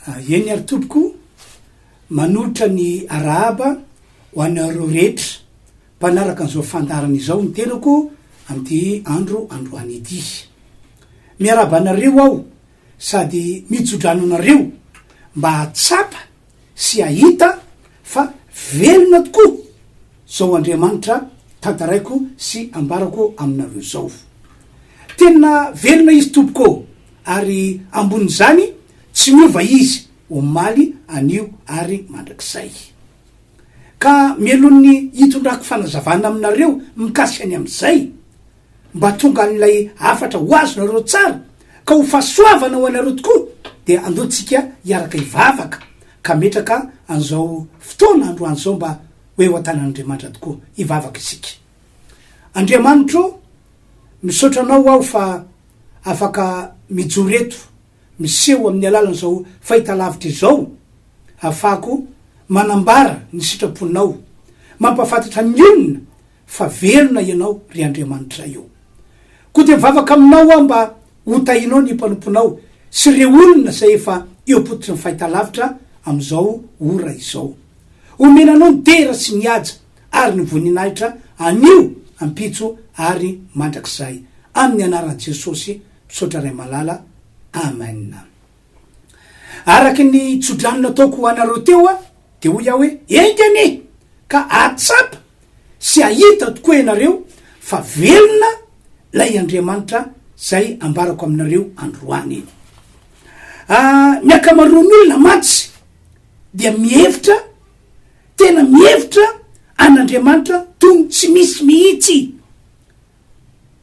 Eny ary tompoko, manolotra ny arahaba ho anareo rehetra mpanaraka an'izao fandaharana izao ny tenako amin'ity andro androany ity. Miarahaba anareo aho sady mitsodrano anareo mba hahatsapa sy hahita fa velona tokoa zao Andriamanitra tantaraiko sy ambarako aminareo zao. Tena velona Izy tompoko ô, ary ambonin'izany tsy miova Izy omaly, anio ary mandrakizay. Ka mialoha ny hitondrako fanazavana aminareo mikasika ny amin'izay, mba tonga an'ilay hafatra ho azonareo tsara ka ho fahasoavana ho anareo tokoa dia andao tsika hiaraka hivavaka ka metraka an'izao fotoana androany izao mba ho eo an-tanan'Andriamanitra tokoa. Hivavaka isika. Andriamanitro ô, misaotra Anao aho fa afaka mijoro eto miseho amin'ny alalan'izao fahitalavitra izao ahafahako manambara ny sitraponao, mampahafantatra ny olona fa velona Ianao, ry Andriamanitray ô. Koa dia mivavaka Aminao aho mba ho tahinao ny mpanomponao sy ireo olona izay efa eo am-pototry ny fahitalavitra amin'izao ora izao. Omena Anao ny dera sy ny haja ary ny voninahitra anio, ampitso ary mandrakizay. Amin'ny anaran'i Jesosy, misaotra Ray malala. Amen. Araka ny tsodrano nataoko ho anareo teo aho, dia hoy aho hoe, Enga anie ka hahatsapa sy hahita tokoa ianareo fa velona ilay Andriamanitra izay ambarako aminareo androany. Ah, ny ankamaroan'ny olona mantsy dia mihevitra, tena mihevitra an'Andriamanitra toy ny tsy misy mihitsy.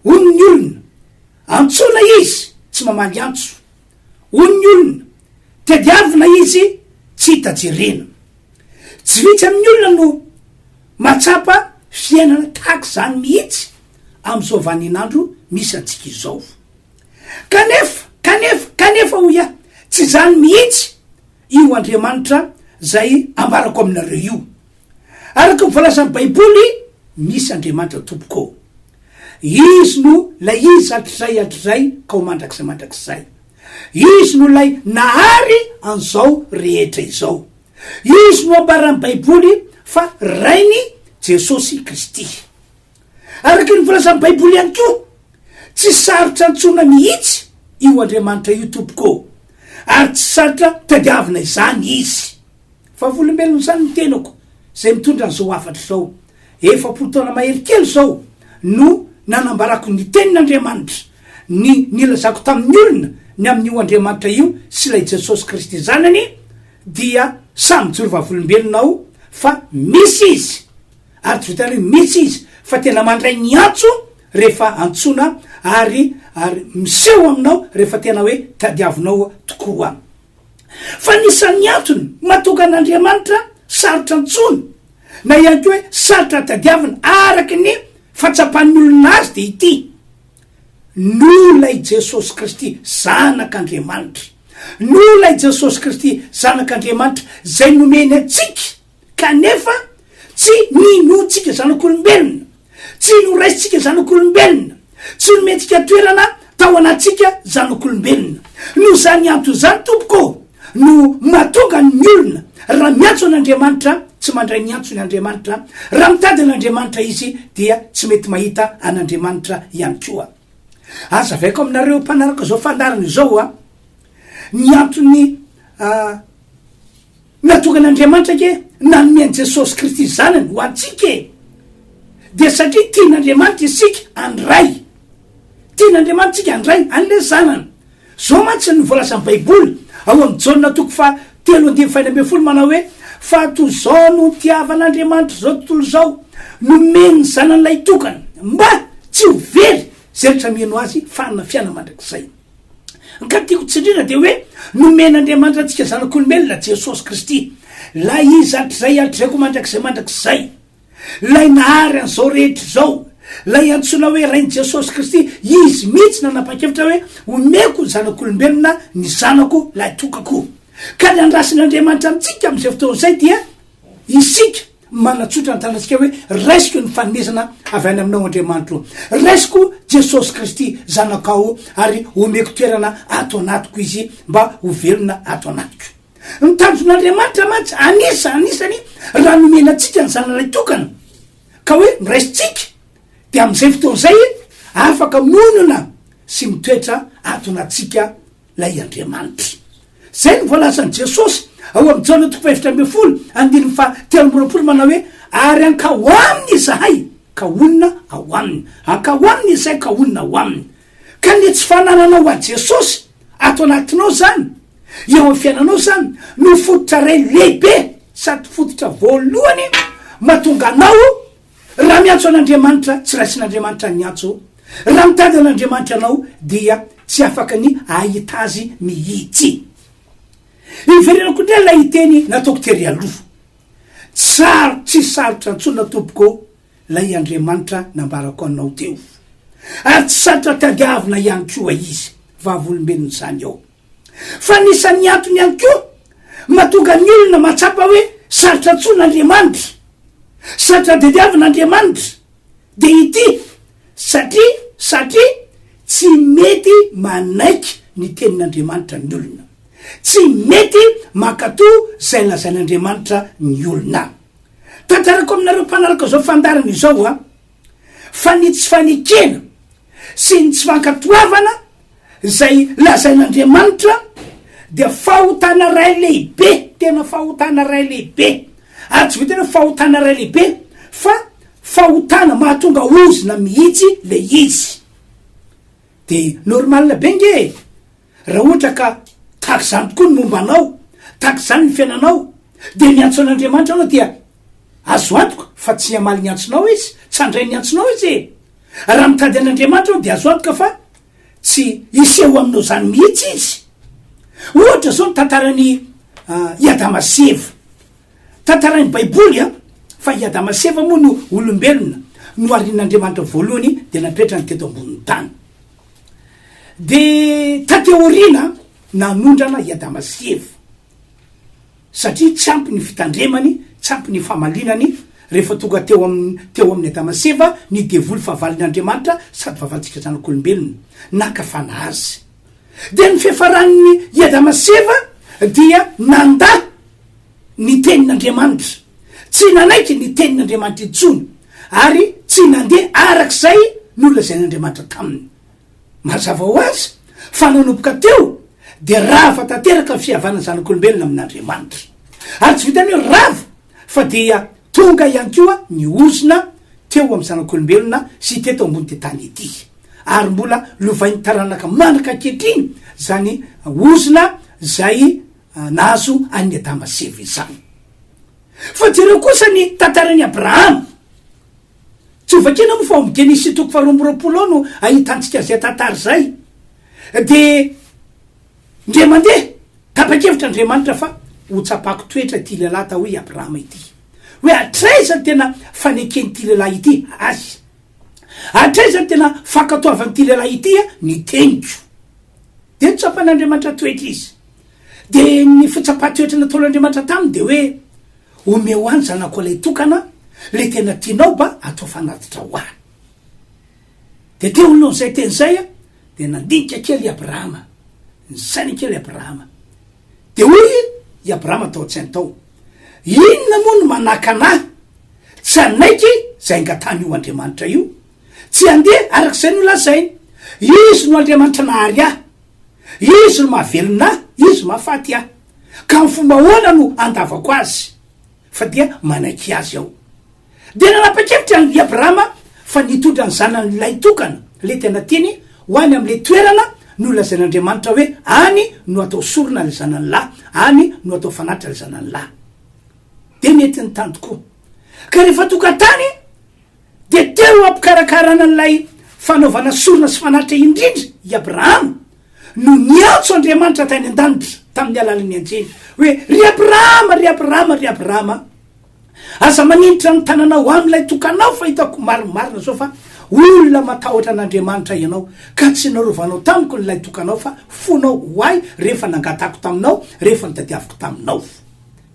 Hoy ny olona, antsoina izy, tsy mamaly antso. Hoy ny olona, tadiavina izy, tsy hita jerena. Tsy vitsy amin'ny olona no mahatsapa fiainana tahaka izany mihitsy amin'izao vaninandro misy antsika izao. Kanefa, kanefa, kanefa hoy aho, tsy izany mihitsy io Andriamanitra izay ambarako aminareo io. Araka ny voalazan'ny Baiboly, misy Andriamanitra tompoko ô. Izy no ilay Izy hatrizay hatrizay ka ho mandrakizay mandrakizay. Izy no ilay nahary an'izao rehetra izao. Izy no ambaran'ny Baiboly fa Rain'i Jesosy Kristy. Araka ny voalazan'ny Baiboly ihany koa, tsy sarotra antsoina mihitsy io Andriamanitra io tompoko ô, ary tsy sarotra tadiavina izany Izy. Vavolombelon'izany ny tenako izay mitondra an'izao hafatra izao. 40 taona mahery kely izao no nanambarako ny Tenin'Andriamanitra, ny nilazako tamin'ny olona ny amin'io Andriamanitra io sy ilay Jesosy Kristy Zanany, dia samy mijoro vavolombelona aho fa misy Izy, ary tsy vitan'ny hoe misy Izy fa tena mandray ny antso rehefa antsoina ary ary miseho aminao rehefa tena hoe tadiavinao tokoa. Fa anisan'ny antony mahatonga an'Andriamanitra sarotra antsoina na ihany koa hoe sarotra tadiavina araka ny fahatsapan'ny olona azy dia ity, Noho ilay Jesosy Kristy Zanak'Andriamanitra, noho ilay Jesosy Kristy Zanak'Andriamanitra izay nomeny antsika kanefa tsy ninoantsika zanak'olombelona, Tsy noraisintsika zanak'olombelona, tsy nomentsika toerana tao anatintsika zanak'olombelona. Noho izany antony izany, tompoko ô, no mahatonga ny olona raha miantso an'Andriamanitra, tsy mandray ny antsony Andriamanitra, raha mitady an'Andriamanitra izy dia tsy mety mahita an'Andriamanitra ihany koa. Azavaiko aminareo mpanaraka izao fandaharana izao a, ny antony Natokan'Andriamanitra ange nanome an'i Jesosy Kristy Zanany ho antsika e! Dia satria tian'Andriamanitra isika handray. Tian'Andriamanitra isika handray an'ilay Zanany. Izao mantsy no voalazan'ny Baiboly ao amin'ny Jaona toko faha telo andininy faha 16 manao hoe, Fa toy izao no nitiavan'Andriamanitra izao tontolo izao, nomeny ny Zanany lahitokana, mba tsy ho very izay rehetra mino Azy fa hanana fiainana mandrakizay. Ny ka tiako tsindrina dia hoe nomen'Andriamanitra antsika zanak'olombelona Jesosy Kristy, Ilay Izy hatrizay hatrizay koa mandrakizay mandrakizay, Ilay nahary an'izao rehetra izao, Ilay antsoina hoe Rain'i Jesosy Kristy, Izy mihitsy nanapa-kevitra hoe omeko ny zanak'olombelona ny zanako lahitokako. Ka ny andrasan'Andriamanitra amintsika amin'izay fotoana izay dia Isika manatsotra ny tanantsika hoe, Raisiko ny fanomezana avy any aminao Andriamanitro. Raisiko Jesosy Kristy Zanakao ary omeko toerana ato anatiko Izy mba ho velona ato anatiko. Ny tanjon'Andriamanitra mantsy anisa anisany raha nomena antsika ny zanalay tokana ka hoe noraisintsika dia amin'izay fotoana izay afaka monina sy mitoetra ato anatintsika ilay Andriamanitra. Izay no voalazan'i Jesosy ao amin'ny Jaona toko fahefatra 14 andininy faha 23 manao hoe ary hankao aminy izahay ka honina ao aminy. Hankao aminy izahay ka honina ao aminy. Ka ny tsy fanananao an'i Jesosy ato anatinao izany, eo amin'ny fiainanao izany, no fototra iray lehibe sady fototra voalohany mahatonga anao raha miantso an'Andriamanitra, tsy raisin'Andriamanitra ny antso, raha mitady an'Andriamanitra ianao dia tsy afaka ny hahita Azy mihitsy. Iverenako indray ilay teny nataoko tery aloha. Tsaro, tsy sarotra antsoina tompoko Ilay Andriamanitra nambarako anao teo. Ary tsy sarotra tadiavina ihany koa Izy, vavolombelon'izany aho. Fa anisan'ny antony ihany koa mahatonga ny olona mahatsapa hoe sarotra antsoina Andriamanitra, sarotra tadiavina Andriamanitra, dia ity, satria, satria tsy mety manaiky ny tenin'Andriamanitra ny olona. Tsy mety mankatò izay lazain'Andriamanitra ny olona. Tantarako aminareo mpanaraka izao fandaharana izao a, fa ny tsy fanekena sy ny tsy fankatoavana izay lazain'Andriamanitra dia fahotana iray lehibe, tena fahotana iray lehibe, ary tsy vitan'ny hoe fahotana iray lehibe fa fahotana mahatonga ozona mihitsy le izy. De normal be nge e! Raha ohatra ka tahaka izany tokoa ny momba anao, tahaka izany ny fiainanao, dia miantso an'Andriamanitra anao dia azo antoka fa tsy hamaly ny antsonao Izy, tsy handray ny antsonao Izy e! Raha mitady an'Andriamanitra anao dia azo antoka fa tsy hiseho aminao izany mihitsy Izy. Ohatra izao ny tantaran'i i Adama sy Eva. Tantarain'ny Baiboly fa i Adama sy Eva moa no olombelona noharin'Andriamanitra voalohany dia napetrany teto ambonin'ny tany. Dia taty aoriana nanondrana i Adama sy Eva, satria tsy ampy ny fitandremany, tsy ampy ny famalinany, rehefa tonga teo amin'ny teo amin'i Adama sy Eva ny devoly fahavalon'Andriamanitra sady fahavalontsika zanak'olombelona, naka fanahy azy. Dia ny fiafaran'ny i Adama sy Eva dia nandà ny tenin'Andriamanitra, tsy nanaiky ny tenin'Andriamanitra intsony, ary tsy nandeha araka izay nolazain'Andriamanitra taminy. Mazava ho azy fa nanomboka teo dia rava tanteraka ny fihavanan'ny zanak'olombelona amin'Andriamanitra. Ary tsy vitan'ny hoe rava fa dia tonga ihany koa ny ozona teo amin'ny zanak'olombelona sy teto ambon'ity tany ity. Ary mbola lovain'ny taranaka mandraka ankehitriny izany ozona izay nahazo an'i Adama sy Eva izany. Fa jereo kosa ny tantaran'i Abrahama. Tsy ho vakiana moa fa ao amin'ny Genesisy toko faharoa 22 ao no ahitantsika izay tantara izay. Dia indray mandeha, tapa-kevitra Andriamanitra fa ho tsapako toetra ity lehilahy atao hoe i Abrahama ity. Hoe hatraiza ny tena faneken'ity lehilahy ity ahy. Hatraiza ny tena fankatoavan'ity lehilahy ity ny teniko. Dia notsapan'Andriamanitra toetra izy. Dia ny fitsapan-toetra nataon'Andriamanitra taminy dia hoe, Omeo ahy ny zanako ilay tokana, ilay tena tianao ba atao fanatitra ho ahy. Dia teo alohan'izay teny izay dia nandinika kely i Abrahama, nisaina kely i Abrahama. Dia hoy i Abrahama tao an-tsainy tao, Inona moa no manakana ahy tsy hanaiky izay angatahan'io Andriamanitra io? Tsy handeha araka izay nolazainy. Izy no Andriamanitra nahary ahy. Izy no mahavelona ahy, Izy no mahafaty ahy. Ka amin'ny fomba ahoana no handavako Azy? Fa dia manaiky Azy aho. Dia nanapa-kevitra i Abrahama fa nitondra ny zanany lahitokana, ilay tena tiany, ho any amin'ilay toerana nolazain'Andriamanitra hoe any no hatao sorona ilay zanany lahy, any no hatao fanatitra ilay zanany lahy. Dia nentiny tany tokoa. Ka rehefa tonga tany, Dia teo am-pikarakarana an'ilay fanaovana sorona sy fanatitra indrindra i Abrahama no niantso Andriamanitra tany an-danitra tamin'ny alalan'ny anjely hoe, Ry Abrahama, ry Abrahama, ry Abrahama, aza maninitra ny tananao amin'ilay tokanao fa hitako marimarina izao fa olona matahotra an'Andriamanitra ianao ka tsy narovanao tamiko ny ilay tokanao fa fonao ho ahy rehefa nangatahako taminao, rehefa nitadiaviko taminao.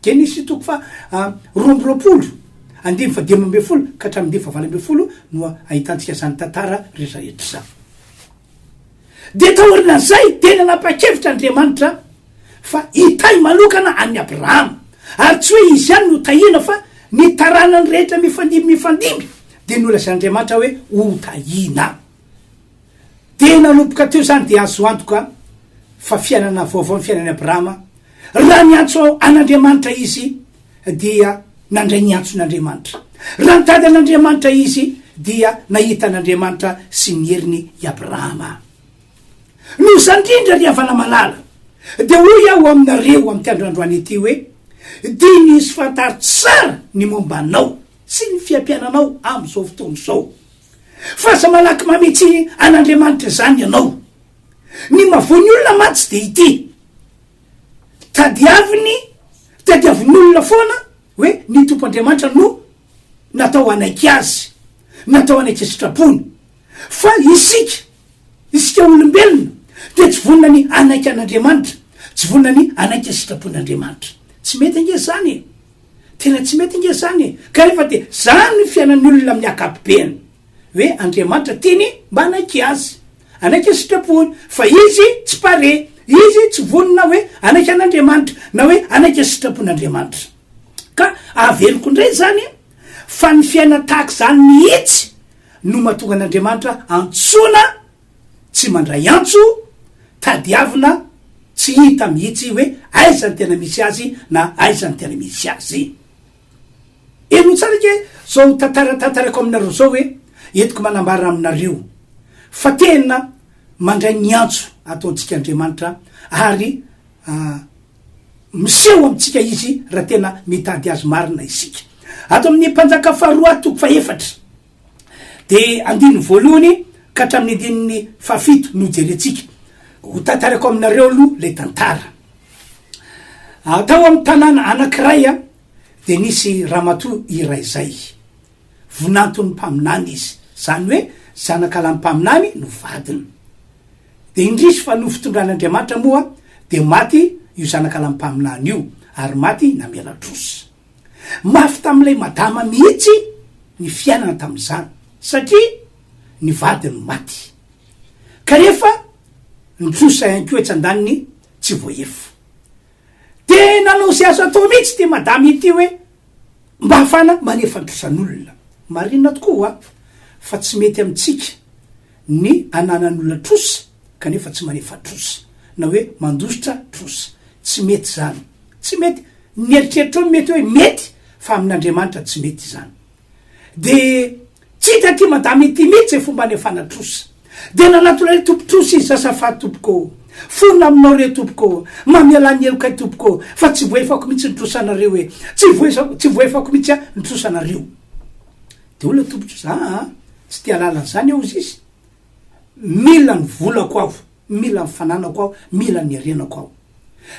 Genesisy toko faha 22, andininy faha 15 ka hatramin'ny andininy faha 18 no ahitantsika izany tantara rehetra rehetra izany. Dia taorian'izay dia nanapa-kevitra Andriamanitra. fa hitahy manokana an'i Abrahama. Ary tsy hoe izy ihany no tahiana fa ny taranany rehetra mifandimby mifandimby dia nolazain'Andriamanitra hoe ho tahiana. Dia nanomboka teo izany dia azo antoka fa fiainana vaovao ny fiainan'i Abrahama. Raha niantso an'Andriamanitra izy dia nandray ny antson'Andriamanitra. Raha nitady an'Andriamanitra izy dia nahita an'Andriamanitra sy ny heriny i Abrahama. Noho izany indrindra ry havana malala dia hoy aho aminareo amin'ity andro androany ity hoe, diniho sy fantaro tsara ny momba anao sy ny fiampiananao amin'izao fotoana izao. Fa aza malaky mametsy an'Andriamanitra izany ianao. Ny mahavoa ny olona mantsy dia ity, tadiaviny, tadiavin'ny olona foana hoe ny Tompo Andriamanitra no natao hanaiky azy, natao hanaiky ny sitrapony. Fa isika, isika olombelona dia tsy vonona ny hanaiky an'Andriamanitra, tsy vonona ny hanaiky ny sitrapon'Andriamanitra. Tsy mety ange izany e! Tena tsy mety nge zany e! Kanefa dia zany ny fiainan'ny olona amin'ny ankapobeny, hoe Andriamanitra tiany mba hanaiky azy, hanaiky ny sitrapony, fa izy tsy pare, izy tsy vonona hoe hanaiky an'Andriamanitra, na hoe hanaiky ny sitrapon'Andriamanitra. Ka averiko indray izany fa ny fiainana tahaka izany mihitsy no mahatonga an'Andriamanitra antsoina tsy mandray antso, tadiavina tsy hita mihitsy hoe aiza ny tena misy azy na aiza ny tena misy azy. Henoy tsara ange zao tantara tantaraiko aminareo zao hoe entiko manambara aminareo fa tena mandray ny antso ataontsika Andriamanitra ary miseho amintsika Izy raha tena mitady Azy marina isika. Ato amin'ny Mpanjaka faharoa toko fahefatra. Dia andininy voalohany ka hatramin'ny andininy fahafito no jerentsika. Ho tantaraiko aminareo aloha ilay tantara. Tao amin'ny tanàna anankiray dia nisy ramatoa iray izay. Vinanton'ny mpaminany izy. Izany hoe zanakalahin'ny mpaminany no vadiny. Dia indrisy fa noho fitondran'Andriamanitra moa dia maty io zanakalahin'ny mpaminany io ary maty namela trosa. Mafy tamin'ilay madama mihitsy ny fiainana tamin'izany satria ny vadiny maty. Kanefa ny trosa ihany koa etsy andaniny tsy voaefa. Dia nanao izay azo atao mihitsy ity madama ity hoe mba hahafahana manefa ny trosan'olona. Marina tokoa fa tsy mety amintsika ny ananan'olona trosa kanefa tsy manefa trosa na hoe mandositra trosa. Tsy mety izany. Tsy mety. Ny eritreritrao no mety hoe mety fa amin'Andriamanitra tsy mety izany. De tsy hita ity madama ity mihitsy zay fomba anefana trosa. De nanatona ilay tompon-trosa izy, azafady tompoko ô, fona aminao re tompoko ô, mamelà ny helokay tompoko ô, fa tsy voaefako mihitsy ny trosanareo e, tsy voaefako, tsy voaefako mihitsy aho ny trosanareo. De hoy ilay tompon-trosa, aa, tsy te hahalala an'izany aho hozy izy, mila ny volako aho. Mila ny fananako aho, mila ny harenako aho.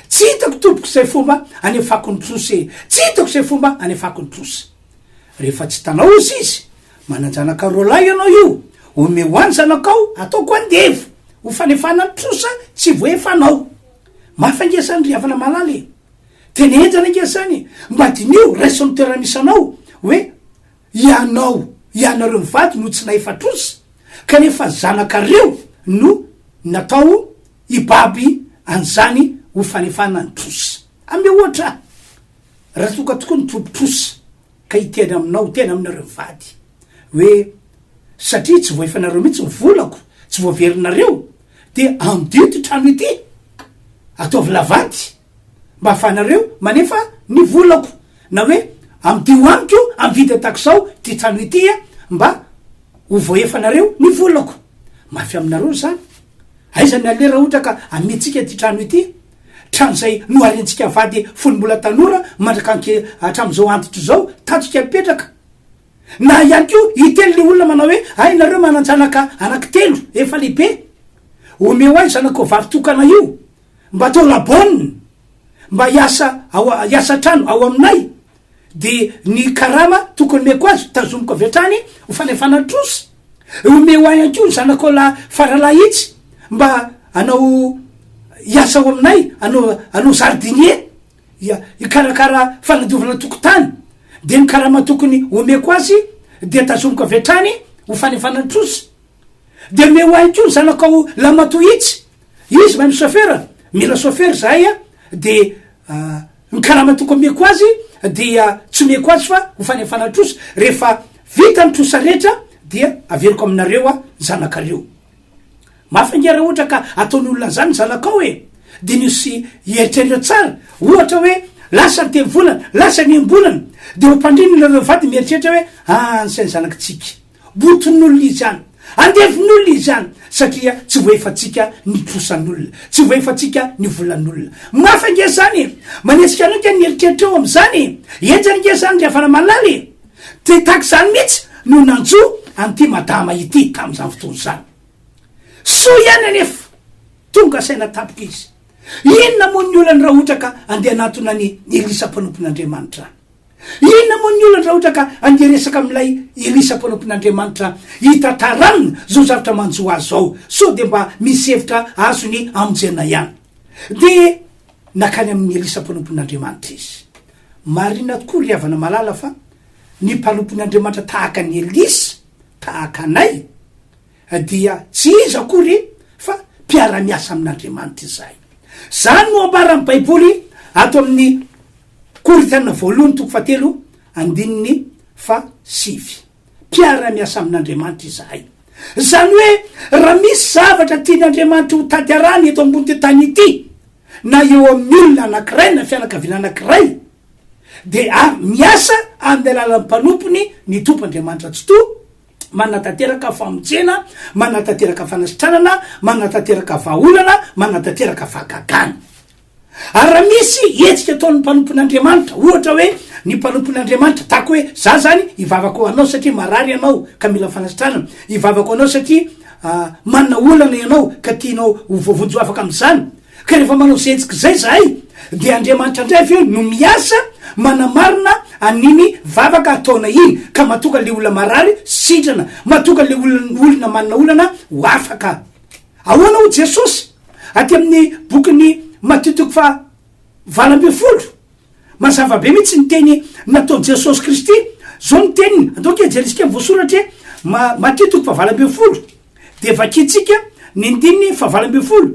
Tsy hitako tompoko izay fomba anefako ny trosa e, tsy hitako izay fomba anefako ny trosa. Rehefa tsy hitanao ozy izy, manan-janaka roalahy ianao io, omeo ahy ny zanakao ataoko andevo, ho fanefana ny trosa tsy voaefanao. Mafy ange izany ry havana malala e! Tena henjana ange izany e! Mba diniho, raiso amin'ny toerana misy anao, hoe ianao, ianareo mivady no tsy nahefa trosa, kanefa zanakareo no natao hibaby an'izany ho fanefana ny trosa. Ameo ohatra ahy, raha tonga tokoa ny tompon-trosa ka hiteny aminao, hiteny aminareo mivady hoe satria tsy voaefanareo mihitsy ny volako, tsy voaverinareo, dia amdio ity trano ity, ataovy lavanty mba ahafahanareo manefa ny volako, na hoe amdio amiko amin'ny vidiny tahaka izao ity trano ity mba Ho voaefanareo ny volako. Mafy aminareo izany. Aiza ny aleha raha ohatra ka amiantsika ity trano ity? Trano izay noharentsika vady fony mbola tanora mandraka anke hatramin'izao antitra izao, tantsika mipetraka. Na ihany koa hiteny le olona manao hoe hay nareo manan-janaka anankitelo efa lehibe, omeo ahy zanakao vavy tokana io mba atao la bonne mba hiasa ao hiasa trano ao aminay. De ny karama tokony omeko azy tazomiko avy hatrany ho fanefana ny trosa. Omeo ahy ihany koa ny zanakao lahy faralahy itsy mba hanao hiasa ao aminay, hanao hanao jardinier, hikarakara fanadiovana tokotany. De ny karama tokony omeko azy dia tazomiko avy hatrany ho fanefana ny trosa. De omeo ahy koa ny zanakao lamatoa itsy, izy mahay mi-chauffeur, mila chauffeur zahay a. De ny karama tokony omeko azy dia tsy omeko azy fa ho fanefana trosa. Rehefa vita ny trosa rehetra dia averiko aminareo ny zanakareo. Mafy ange raha ohatra ka ataon'ny olona an'izany ny zanakao e! Diniho sy eritrereo tsara. Ohatra hoe lasa ny telo volana, lasa ny enim-bolana, dia ho mpandrinana ireo vady mieritreritra hoe any sain'ny zanakitsika. Boton'olona izy any. Andevon'olona izy any. Satria tsy voaefantsika ny trosan'olona. Tsy voaefantsika ny volan'olona. Mafy ange izany e! Manetsika anao ange ny eritreritrao amin'izany e! Henjana ange izany ry havana malala e! Dia tahaka izany mihitsy no nanjo an'ity madama ity tamin'izany fotoana izany. Soa ihany anefa, tonga saina tampoka izy. Inona moa ny olany raha ohatra ka andeha hanantona an'i Elisa mpanompon'Andriamanitra? Inona moa ny olany raha ohatra ka andeha hiresaka amin'ilay Elisa mpanompon'Andriamanitra hitantara aminy izao zavatra manjo azy izao, sao dia mba misy hevitra azony hamonjena ihany? Dia nankany amin'i Elisa mpanompon'Andriamanitra izy. Marina tokoa ry havana malala fa ny mpanompon'Andriamanitra tahaka an'i Elisa, tahaka anay, dia tsy iza akory fa mpiara-miasa amin'Andriamanitra izahay. Izany no ambaran'ny Baiboly ato amin'ny Korintiana voalohany toko fahatelo andininy fahasivy. Mpiara-miasa amin'Andriamanitra izahay. Izany hoe raha misy zavatra tian'Andriamanitra ho tanterahina eto ambony tany ity, na eo amin'ny olona anankiray na fianakaviana anankiray, dia miasa amin'ny alalan'ny mpanompony ny Tompo Andriamanitra Tsitoha, manatanteraka famonjena, manatanteraka fanasitranana, manatanteraka vahaolana, manatanteraka fahagagana. Ary raha misy hetsika ataon'ny mpanompon'Andriamanitra, ohatra hoe ny mpanompon'Andriamanitra, tahaka hoe za zany hivavaka ho anao satria marary ianao ka mila fanasitranana, hivavaka ho anao satria manana olana ianao ka tianao ho voavonjy ho afaka amin'izany, ka rehefa manao izay hetsika izay zahay dia Andriamanitra indray avy eo no miasa manamarina an'iny vavaka ataonay iny ka mahatonga le olona marary sitrana, mahatonga le olona manana olana ho afaka. Ahoana hoy Jesosy aty amin'ny bokin'ny Matio toko faha 18? Mazava be mihitsy ny teny nataon'i Jesosy Kristy. Zao ny teniny, andao ange jerentsika ny voasoratra e. Matio toko faha 18 dia vakintsika ny andininy faha 18.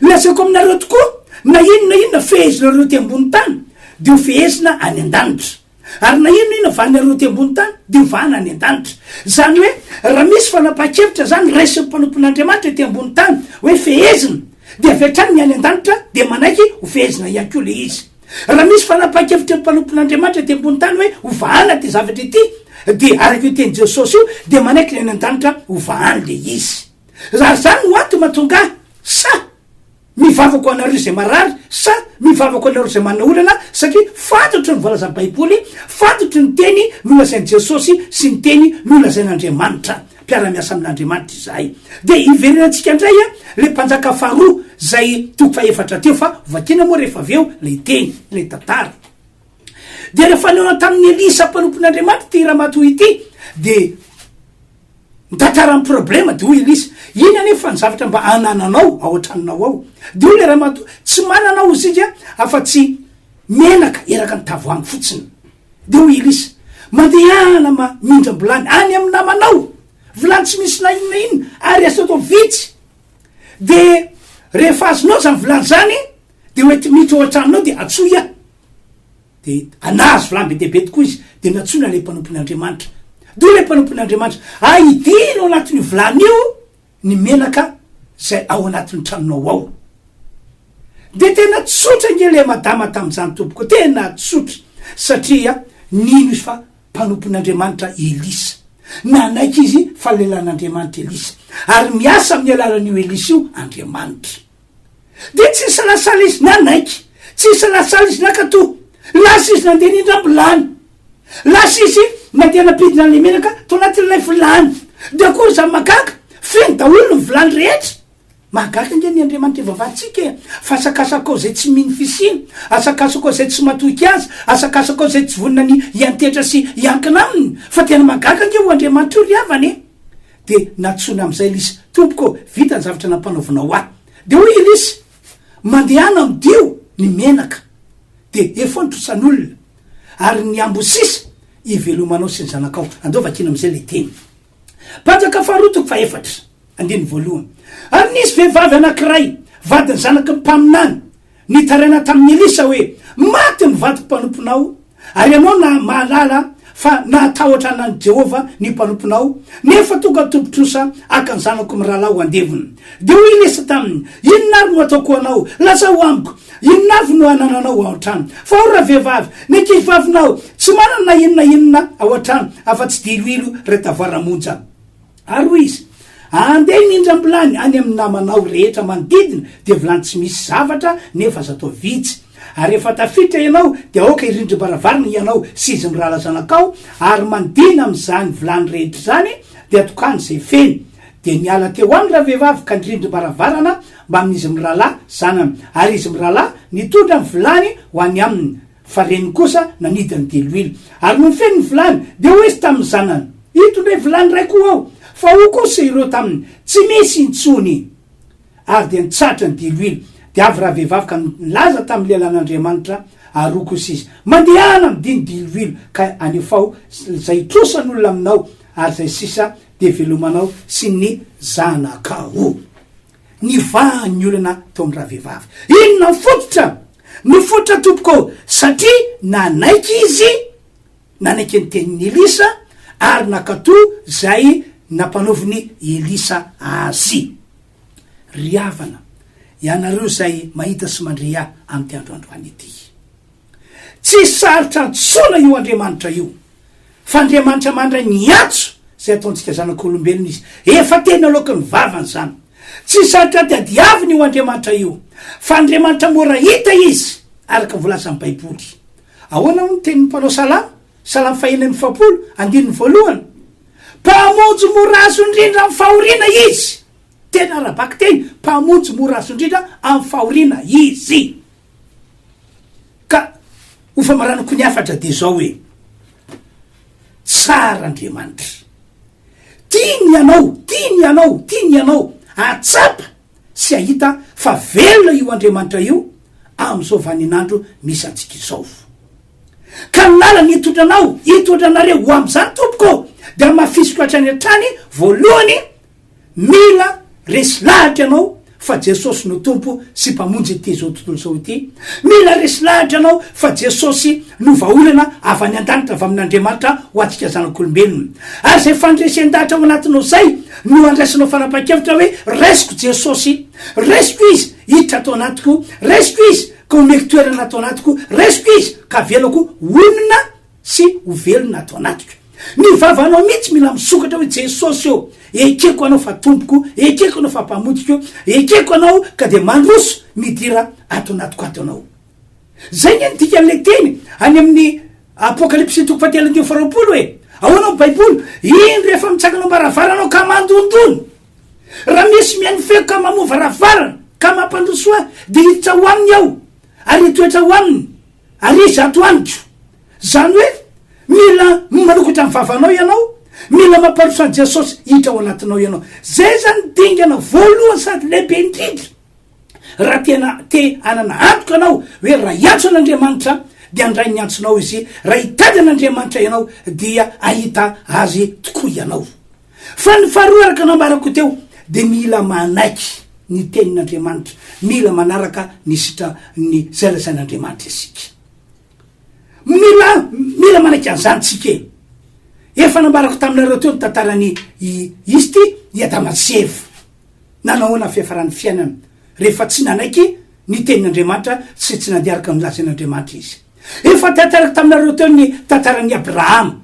Lazaiko aminareo tokoa, na inona inona fehezinareo ety ambony tany dia ho fehezina any an-danitra. Ary na inona inona vahanareo ety ambony tany dia ho vahana any an-danitra. Izany hoe raha misy fanapahan-kevitra izany raisin'ny mpanompon'Andriamanitra ety ambony tany hoe fehezina dia avy hatrany ny any an-danitra dia manaiky ho fehezina ihany koa ilay izy. Raha misy fanapahan-kevitry ny mpanompon'Andriamanitra ety ambony tany hoe ho vahana ity zavatra ity dia araka io tenin'i Jesosy io dia manaiky ny any an-danitra ho vahany ilay izy. Ary izany no antony mahatonga ahy sahy Mivavaka ho anareo izay marary sa mivavaka ho anareo izay manana olana satria fantatro ny voalazan'ny baiboly, fantatro ny teny nolazain'i Jesosy sy ny teny nolazain'Andriamanitra. Mpiara-miasa amin'Andriamanitra izahay. Dia hiverenantsika indray ilay mpanjaka faharoa izay toko fahefatra teo fa hovakiana moa rehefa avy eo ilay teny, ilay tantara. Dia rehefa nihaona tamin'i Elisa mpanompon'Andriamanitra ity ramatoa ity dia Mitantara ny problema de hoy Elisa, iny anefa ny zavatra mba anananao ao an-tranonao ao. De hoy le ramatoa, tsy manana aho hozy izy afa-tsy menaka eraka ny tavoahangy fotsiny. De hoy Elisa, mandehana ma mindram-bilany any amin'ny namanao, vilany tsy misy na inona inona ary azo atao vitsy. De rehefa azonao zany vilany zany de ho enti-miditra ao an-tranonao de antsoy aho. Dia nahazo vilany be dia be tokoa izy, dia nantsoina ilay mpanompon'Andriamanitra. Dia hoy ilay mpanompon'Andriamanitra, Aidino ao anatin'io vilany io ny menaka izay ao anatin'ny tranonao ao. Dia tena tsotra ange ilay madama tamin'izany tompoko, tena tsotra, satria nino izy fa mpanompon'Andriamanitra i Elisa. Nanaiky izy fa lehilahin'Andriamanitra Elisa, ary miasa amin'ny alalan'io Elisa io Andriamanitra. Dia tsy nisalasala izy nanaiky, tsy nisalasala izy nankatò. Lasa izy nandeha nindram-bilany. Lasa izy nandeha nampidina an'ilay menaka tao anatin'ilay vilany. Dia akory izany mahagaga, feno daholo ny vilany rehetra. Mahagaga ange ny Andriamanitra ivavahantsika e! Fa asakasakao izay tsy mino fisiana, asakasakao izay tsy matoky Azy, asakasakao izay tsy vonona ny hiantetra sy hiankina Aminy. Fa tena mahagaga ange io Andriamanitra io ry havana e! Dia nantsoina amin'izay Elisa, Tompoko ô, vita ny zavatra nampanaovinao ahy. Dia hoy Elisa, Mandehana amidio ny menaka, dia efao ny trosan'olona, ary ny ambo sisa hivelomanao sy ny zanakao. Andao vakiana amin'izay ilay teny. Mpanjaka faharoa toko fahefatra, andininy voalohany. Ary nisy vehivavy anankiray, vadin'ny zanaky ny mpaminany. Nitaraina tamin'i Elisa hoe, Maty ny vadiko mpanomponao, ary ianao na mahalala fa nahatahotra an'i Jehovah ny mpanomponao, nefa tonga ny tompon-trosa haka ny zanako mirahalahy ho andevony. Dia hoy Elisa taminy, Inona ary no hataoko ho anao? Lazao amiko, inona avy no anananao ao an-trano? Fa hoy ravehivavy, Ny ankizivavinao tsy manana na inona inona ao an-trano afa-tsy diloilo iray tavoara monja. Ary hoy izy, Andeha hindram-bilany any amin'ny namanao rehetra manodidina, dia vilany tsy misy zavatra, nefa aza atao vitsy. Ary rehefa tafiditra ianao, dia aoka hirindrim-baravarana hianao sy izy mirahalahy zanakao, ary manodina amin'izany vilany rehetra izany, dia tokano izay feno. Dia niala teo aminy ravehivavy ka nirindrim-baravarana mbamin'izy mirahalahy zanany, ary izy mirahalahy nitondra ny vilany ho any aminy. Fa reniny kosa nanidy ny diloilo. Ary nony feno ny vilany, dia hoy izy tamin'ny zanany, Ito indray vilany iray koa aho. Fa hoy kosa ireo taminy, Tsy misy intsony. Ary dia nitsahatra ny diloilo. Dia avy ravehivavy ka nilaza tamin'ny lehilahin'Andriamanitra, ary hoy kosa izy, Mandehana midia ny diloilo, ka anefao izay trosan'olona aminao, ary izay sisa dia velomanao sy ny zanakao. Nivaha ny olana teo amin'ny ravehivavy. Inona ny fototra? Ny fototra tompoko ô, satria nanaiky izy, nanaiky ny tenin'i Elisa ary nankatò izay nampanaovin'i Elisa azy. Ry havana, ianareo izay mahita sy mandre ahy amin'ity andro androany ity. Tsy sarotra antsoina io Andriamanitra io. Fa Andriamanitra mandray ny antso izay ataontsika zanak'olombelona Izy. Efa teny aloaky ny vavany izany. Tsy sarotra tadiavina io Andriamanitra io. Fa Andriamanitra mora hita Izy, araka ny voalazan'ny Baiboly. Ahoana hoy ny tenin'ny mpanao salamo? Salamo fahenina 46, andininy voalohany. Mpamonjy mora azo indrindra amin'ny fahoriana Izy. Tena ara-bakiteny, Mpamonjy mora azo indrindra amin'ny fahoriana Izy. Ka ho famaranako ny hafatra dia izao hoe, tsara Andriamanitra. Tiany ianao, tiany ianao, tiany ianao hahatsapa sy hahita fa velona io Andriamanitra io amin'izao vaninandro misy antsika izao. Ka ny lalana hitondra anao, hitondra anareo ho amin'izany tompoko dia hamafisiko hatrany hatrany voalohany Mila resy lahatra ianao fa Jesosy no Tompo sy Mpamonjy ity izao tontolo izao ity. Mila resy lahatra ianao fa Jesosy no vahaolana avy any an-danitra avy amin'Andriamanitra ho antsika zanak'olombelona. Ary izay fandresen-dahatra ao anatinao izay no andraisanao fanapahan-kevitra hoe raisiko Jesosy, raisiko Izy hiditra ato anatiko, raisiko Izy ka omeko toerana ato anatiko, raisiko Izy ka avelako honina sy ho velona ato anatiko. Ny vavanao mihitsy mila misokatra hoe Jesosy ô, ekeko Anao fa Tompoko, ekeko Anao fa Mpamonjiko, ekeko Anao ka dia mandroso midira ato anatiko ato Anao. Zay nge ny dikan'ilay teny any amin'ny Apokalypsy toko fahatelo andininy faharoapolo e. Ahoana ny Baiboly? Indro rehefa mitsangana am-baravarana aho ka mandondona. Raha misy mihaino feoko ka mamoha varavarana ka mampandroso ahy dia hiditra ho aminy aho ary hitoetra ho aminy. Ary izy ato amiko. Izany hoe mila manokatra ny vavanao ianao, mila mampandroso an'i Jesosy hiditra ao anatinao ianao. Izay izany ny dingana voalohany sady lehibe indrindra raha tena te hanana antoka anao hoe raha hiantso an'Andriamanitra dia handray ny antsonao Izy, raha hitady an'Andriamanitra ianao dia hahita Azy tokoa ianao. Fa ny faharoa araka nambarako teo dia mila manaiky ny tenin'Andriamanitra, mila manaraka ny sitra ny izay lazain'Andriamanitra isika. Mila mila manaiky an'izany tsika e. Efa nambarako taminareo teo ny tantaran'i i izy ty i Adama sy Eva. Nanahoana ny fiafaran'ny fiainana rehefa tsy nanaiky ny tenin'Andriamanitra sy tsy nandeha araka ny lazain'Andriamanitra izy. Efa tantarako taminareo teo ny tantaran'i Abrahama.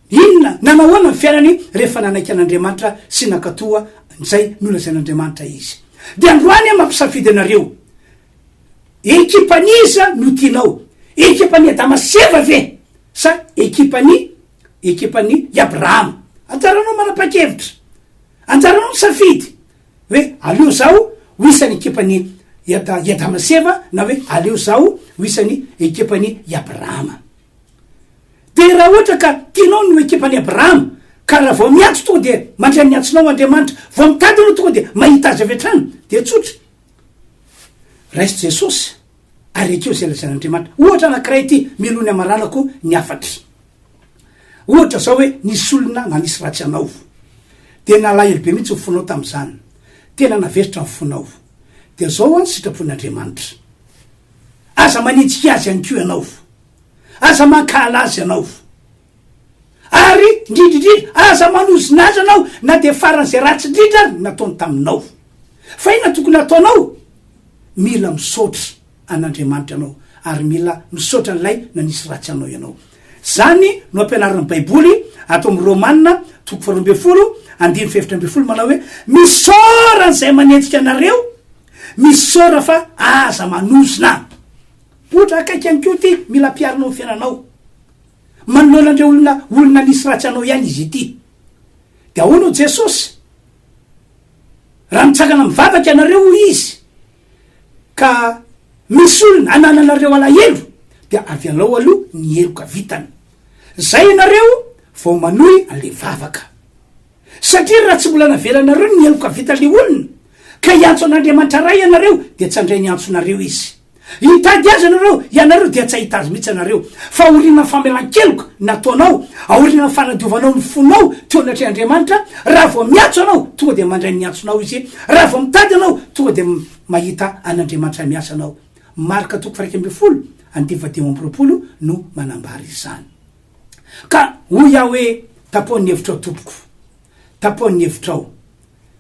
Inona, nanao ahoana ny fiainany rehefa nanaiky an'Andriamanitra sy nankatoa izay nolazain'Andriamanitra izy? Dia androany aho mampisafidy anareo, ekipan'iza no tianao? Ekipan'i Adama sy Eva ve sa ekipan'i ekipan'i i Abrahama? Anjaranao manapa-kevitra, anjaranao misafidy hoe aleo zaho ho isan'ny ekipan'i i Adama sy Eva na hoe aleo zaho ho isan'ny ekipan'i i Abrahama. Dia raha ohatra ka tianao ny ho ekipan'i Abrahama, ka raha vao miantso tonga dia mandray ny antsonao Andriamanitra, vao mitady ianao tonga dia mahita Azy avy hatrany, dia tsotra. Raiso Jesosy ary ekeo izay lazain'Andriamanitra. Ohatra anankiray ity, mialoha ny hamaranako ny hafatra. Ohatra izao hoe nisy olona nanisy ratsy anao. Dia nalahelo be mihitsy ny fonao tamin'izany. Tena navesitra ny fonao. Dia izao an, sitrapon'Andriamanitra. Aza manenjika azy ihany koa ianao. Aza mankahala azy ianao. Ary, indrindra indrindra, aza manozona azy ianao na dia faran'izay ratsy indrindra ary ny nataony taminao. Fa inona tokony hataonao? Mila misaotra an'Andriamanitra ianao, ary mila misaotra an'ilay nanisy ratsy anao ianao. Izany no ampianarin'ny Baiboly ato amin'ny Romana toko faharoa ambin'ny folo andininy fahefatra ambin'ny folo manao hoe, Misaora an'izay manenjika anareo, misaora fa aza manozona. Ohatra akaiky ihany koa ity, mila ampiharinao amin'ny fiainanao. Manoloana an'ireo olona olona nisy ratsy anao ihany izy ity. Dia ahoana hoy Jesosy? Raha mitsangana mivavaka ianareo hoy Izy, ka misy olona anananareo alahelo, dia avelao aloha ny heloka vitany. Zay ianareo vao manohy an'le vavaka. Satria raha tsy mbola navelanareo ny heloka vitan'le olona, ka hiantso an'Andriamanitra Ray ianareo, dia tsy handray ny antsonareo Izy. Hitady Azy ianareo, ianareo dia tsy hahita Azy mihitsy ianareo. Fa aorianan'ny famelan-keloka nataonao, aorianan'ny fanadiovanao ny fonao teo anatrehan'Andriamanitra, raha vao miantso anao, tonga dia mandray ny antsonao Izy, raha vao mitady anao, tonga dia mahita an'Andriamanitra miasa anao. Marka toko faha-11, andininy faha-25 no manambara izany. Ka hoy aho hoe, Tapaho ny hevitrao tompoko. Tapaho ny hevitrao.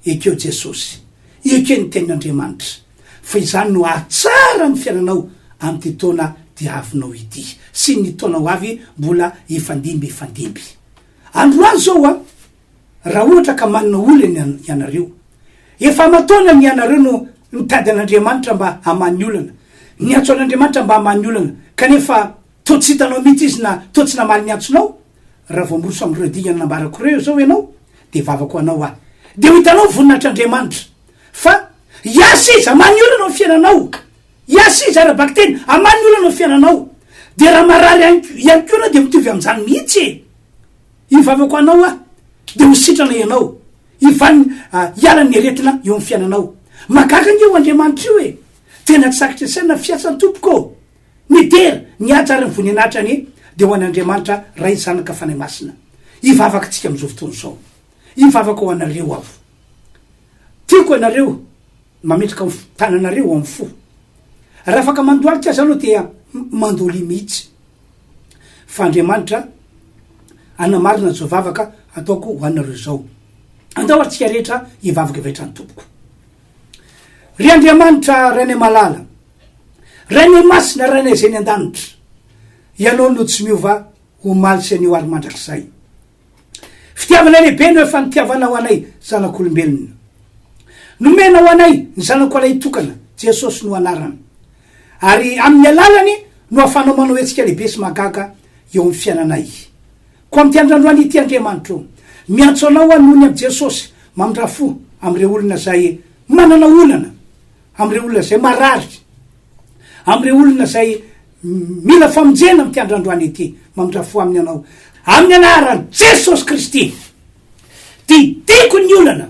Ekeo Jesosy. Ekeo ny tenin'Andriamanitra. Fa izany no hahatsara ny fiainanao amin'ity taona diavinao ity. Sy ny taona ho avy mbola hifandimby hifandimby. Androany izao an, raha ohatra ka manana olana ianareo. Efa aman-taonany ianareo no nitady an'Andriamanitra mba hamaha ny olana. Niantso an'Andriamanitra mba hamaha ny olana. Kanefa Toa tsy hitanao mihitsy izy na toa tsy namaly ny antsonao? Raha vao miroso amin'ireo dingana nambarako ireo izao ianao, dia hivavaka ho anao aho. Dia ho hitanao ny voninahitr'Andriamanitra. Fa hiasa izy hamaha ny olana ao amin'ny fiainanao. Hiasa izy ara-bakiteny hamaha ny olana ao amin'ny fiainanao. Dia raha marary ihany koa ianao dia mitovy amin'izany mihitsy e! Hivavaka ho anao aho, dia ho sitrana ianao. Hivanona, hiala ny aretina eo amin'ny fiainanao. Mahagaga ange io Andriamanitra io e! Tena tsy takatry ny saina ny fiasan'ny Tompoko ô! Ny dera, ny haja ary ny voninahitra anie dia ho an' Andriamanitra Ray Zanaka Fanahy Masina. Hivavaka tsika amin'izao fotoana izao. Hivavaka ho anareo aho. Tiako ianareo mametraka ny tananareo ao amin'ny fo. Raha afaka mandohalika aza anao dia mandolia mihitsy. Fa Andriamanitra hanamarina an'izao vavaka ataoko ho anareo izao. Andao ary tsika rehetra hivavaka avy hatrany tompoko. Ry Andriamanitra Rainay malala, Rainay masina, Rainay izay any an-danitra, Ianao no tsy miova omaly sy anio ary mandrakizay. Fitiavana lehibe no efa nitiavanao anay zanak'olombelona. Nomenao anay ny Zanako Lahitokana, Jesosy no anarany. Ary amin'ny alalany no ahafahanao manao hetsika lehibe sy mahagaga eo amin'ny fiainanay. Koa amin'ity andro androany ity Andriamanitra o, miantso Anao aho noho ny amin'i Jesosy, mamindrà fo amin'ireo olona izay manana olana, amin'ireo olona izay marary, amin'ireo olona izay mila famonjena amin'ity andro androany ity, mamindrà fo aminy Ianao. Amin'ny anaran'i Jesosy Kristy, didiko ny olana,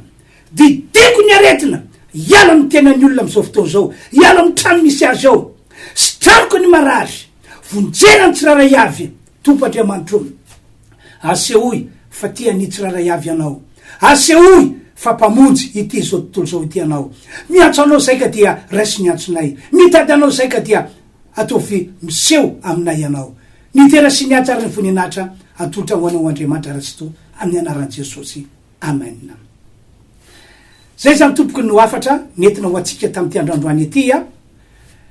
didiko ny aretina, hiala amin'ny tenan'ny olona amin'izao fotoana izao, hiala amin'ny trano misy azy ao, sitraniko ny marary, vonjena ny tsirairay avy, Tompo Andriamanitro o, asehoy fa tia ny tsirairay avy Ianao. Asehoy fa Mpamonjy ity izao tontolo izao ity Ianao. Miantso Anao izay ka dia raiso ny antsonay. Mitady Anao izay ka dia ataovy miseho aminay Ianao. Ny dera sy ny haja ary ny voninahitra atolotra ho Anao Andriamanitra Ratsitoha amin'ny anaran'i Jesosy. Amen. Zay izany tompoko no hafatra nentina ho antsika tamin'ity andro androany ity a.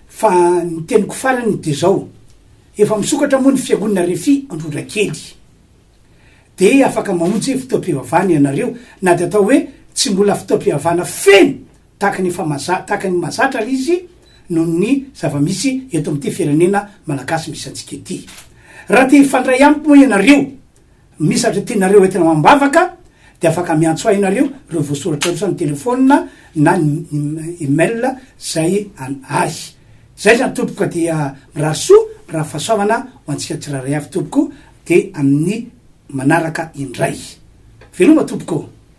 Fa ny teniko farany dia izao. Efa misokatra moa ny fiangonana Refi Androndrakely. Dia afaka mamonjy fotoam-pivavahana ianareo na dia atao hoe tsy mbola fotoam-pivavahana feno tahaka ny efa maza tahaka ny mahazatra ary izy noho ny zava-misy eto amin'ity firenena malagasy misy antsika ity. Raha te hifandray amiko moa ianareo Misy zavatra tianareo entina ho am-bavaka dia afaka miantso ahy ianareo, ireo voasoratra ireo sa ny telephone na ny email zay an ahy. Zay zany tompoko ka dia mirary soa, mirary fahasoavana ho antsika tsirairay avy tompoko dia amin'ny manaraka indray. Veloma tompoko.